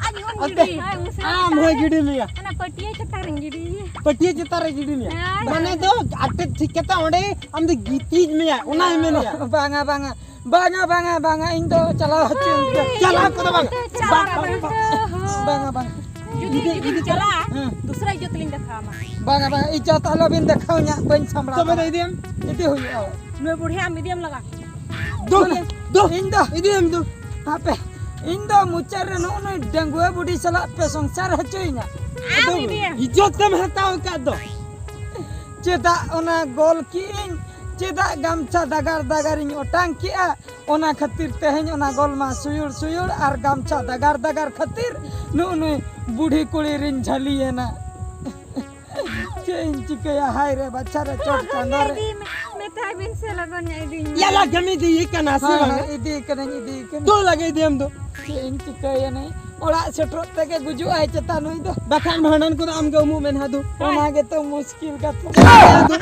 ᱟᱡ ᱦᱚᱧ ᱚᱱᱛᱮ ᱜᱤᱰᱤᱭᱟ᱾ ᱦᱳᱭ, ᱩᱥᱟᱹᱨᱟ ᱟᱢ ᱦᱚᱸᱭ ᱜᱤᱰᱤ ᱢᱮᱭᱟ᱾ ᱚᱱᱟ ᱯᱟᱹᱴᱭᱟᱹ ᱪᱮᱛᱟᱱ ᱨᱤᱧ ᱜᱤᱰᱤᱭᱮᱭᱟ᱾ ᱯᱟᱹᱴᱭᱟᱹ ᱪᱮᱛᱟᱱ ᱨᱮ ᱜᱤᱰᱤ ᱢᱮᱭᱟ? ᱦᱳᱭ᱾ ᱢᱟᱱᱮ ᱫᱚ ᱟᱴᱮᱫ ᱴᱷᱤᱠ ᱠᱟᱛᱮ ᱚᱸᱰᱮ ᱟᱢ ᱫᱚ ᱜᱤᱛᱤᱡ ᱢᱮᱭᱟ, ᱚᱱᱟ ᱦᱚᱸᱭ ᱢᱮᱱᱮᱭᱟ᱾ ᱵᱟᱝᱟ, ᱵᱟᱝᱟ, ᱵᱟᱝᱟ, ᱵᱟᱝᱟ, ᱵᱟᱝᱟ, ᱤᱧ ᱫᱚ ᱪᱟᱞᱟᱣ ᱦᱚᱪᱚᱧ ᱯᱮ᱾ ᱪᱟᱞᱟᱣ ᱠᱚᱫᱚ ᱵᱟᱝ᱾ ᱵᱟᱝ, ᱵᱟᱝ, ᱵᱟᱝ᱾ ᱵᱟᱝᱟ, ᱵᱟᱝᱟ᱾ ᱡᱩᱫᱤ, ᱡᱩᱫᱤ, ᱡᱩᱫᱤ ᱪᱟᱞᱟᱜᱼᱟ, ᱦᱮᱸ᱾ ᱫᱩᱥᱨᱟ ᱤᱡᱽᱡᱚᱛ ᱞᱤᱧ ᱫᱮᱠᱷᱟᱣ ᱟᱢᱟ᱾ ᱵᱟᱝᱟ, ᱵᱟᱝᱟ, ᱤᱡᱽᱡᱚᱛ ᱟᱞᱚᱵᱤᱱ ᱫᱮᱠᱷᱟᱣ ᱤᱧᱟ, ᱵᱟᱹᱧ ᱥᱟᱢᱵᱲᱟᱣ ᱛᱚᱵᱮ ᱫᱚ ᱫᱟᱲᱮᱭᱟᱜᱼᱟ᱾ ᱤᱫᱤᱭᱟᱢ? ᱤᱫᱤ ᱦᱩᱭᱩᱜᱼᱟ᱾ ᱱᱩᱭ ᱵᱩᱲᱦᱤ ᱟᱢ ᱤᱫᱤᱭᱟᱢ ᱞᱟᱜᱟ᱾ ᱫᱩ, ᱤᱧ ᱫᱚ ᱤᱫᱤᱭᱟᱢ ᱫᱩ᱾ ᱦᱟᱯᱮ, ᱤᱧ ᱫᱚ ᱢᱩᱪᱟᱹᱫ ᱨᱮ ᱱᱩᱜᱼᱩ ᱱᱩᱭ ᱰᱟᱺᱜᱩᱣᱟᱹ ᱵᱩᱰᱷᱤ ᱥᱟᱞᱟᱜ ᱯᱮ ᱥᱚᱝᱥᱟᱨ ᱦᱚᱪᱚᱭᱤᱧᱟ᱾ ᱟᱢ ᱟᱫᱚ ᱤᱫᱤᱭᱟᱢ᱾ ᱤᱡᱽᱡᱚᱛ ᱮᱢ ᱦᱟᱛᱟᱣ ᱟᱠᱟᱫ ᱫᱚ᱾ ᱪᱮᱫᱟᱜ ᱚᱱᱟ ᱜᱚᱞ ᱠᱮᱜᱼᱟᱹᱧ? ᱪᱮᱫᱟᱜ ᱜᱟᱢᱪᱷᱟ ᱫᱟᱜᱟᱨ ᱫᱟᱜᱟᱨᱤᱧ ᱚᱴᱟᱝ ᱠᱮᱜᱼᱟ? ᱚᱱᱟ ᱠᱷᱟᱹᱛᱤᱨ ᱛᱮᱦᱮᱧ ᱚᱱᱟ ᱜᱚᱞ ᱢᱟ ᱥᱩᱭᱩᱲ ᱥᱩᱭᱩᱲ ᱟᱨ ᱜᱟᱢᱪᱷᱟ ᱫᱟᱜᱟᱨ ᱫᱟᱜᱟᱨ ᱠᱷᱟᱹᱛᱤᱨ ᱱᱩᱜᱼᱩ ᱱᱩᱭ ᱵᱩᱰᱷᱤ ᱠᱩᱲᱤ ᱨᱤᱧ ᱡᱷᱟᱹᱞᱤᱭᱮᱱᱟ᱾ ᱪᱮᱫ ᱤᱧ ᱪᱤᱠᱟᱹᱭᱟ? ᱦᱟᱭ ᱨᱮ ᱵᱟᱪᱷᱟ ᱨᱮ, ᱪᱚᱴ ᱪᱟᱸᱫᱚ ᱨᱮ᱾ ᱤᱫᱤ ᱢᱮ, ᱢᱮᱛᱟᱭ ᱵᱤᱱ ᱥᱮ ᱞᱚᱜᱚᱱ ᱧᱚᱜ ᱤᱫᱤᱧ ᱢᱮ᱾ ᱭᱟᱞᱟ ᱠᱟᱹᱢᱤ ᱫᱚ ᱤᱭᱟᱹ ᱠᱟᱱᱟ ᱥᱮ ᱦᱳᱭ, ᱵᱟᱝᱟ? ᱦᱳᱭ, ᱤᱫᱤ ᱠᱟᱹᱱᱟᱹᱧ, ᱤᱫᱤ ᱠᱟᱹᱱᱟᱹᱧ᱾ ᱫᱩ ᱞᱟᱜᱮ ᱤᱫᱤᱭᱟᱢ ᱫᱩ᱾ ᱪᱮᱫ ᱤᱧ ᱪᱤᱠᱟᱹᱭᱟ ᱱᱩᱭ? ᱚᱲᱟᱜ ᱥᱮᱴᱮᱨᱚᱜ ᱛᱮᱜᱮ ᱜᱩᱡᱩᱜ ᱟᱭ ᱪᱮᱛᱟ ᱱᱩᱭ ᱫᱚ᱾ ᱵᱟᱠᱷᱟᱱ ᱵᱷᱟᱸᱰᱟᱱ ᱠᱚᱫᱚ ᱟᱢ ᱜᱮ ᱩᱢᱩᱜ ᱢᱮ ᱱᱟᱦᱟᱜ ᱫᱩ᱾ ᱦᱳᱭ᱾ ᱚᱱᱟ ᱜᱮᱛᱚ ᱢᱩᱥᱠᱤᱞ ᱠᱟᱛᱷᱟ᱾ ᱫᱩ᱾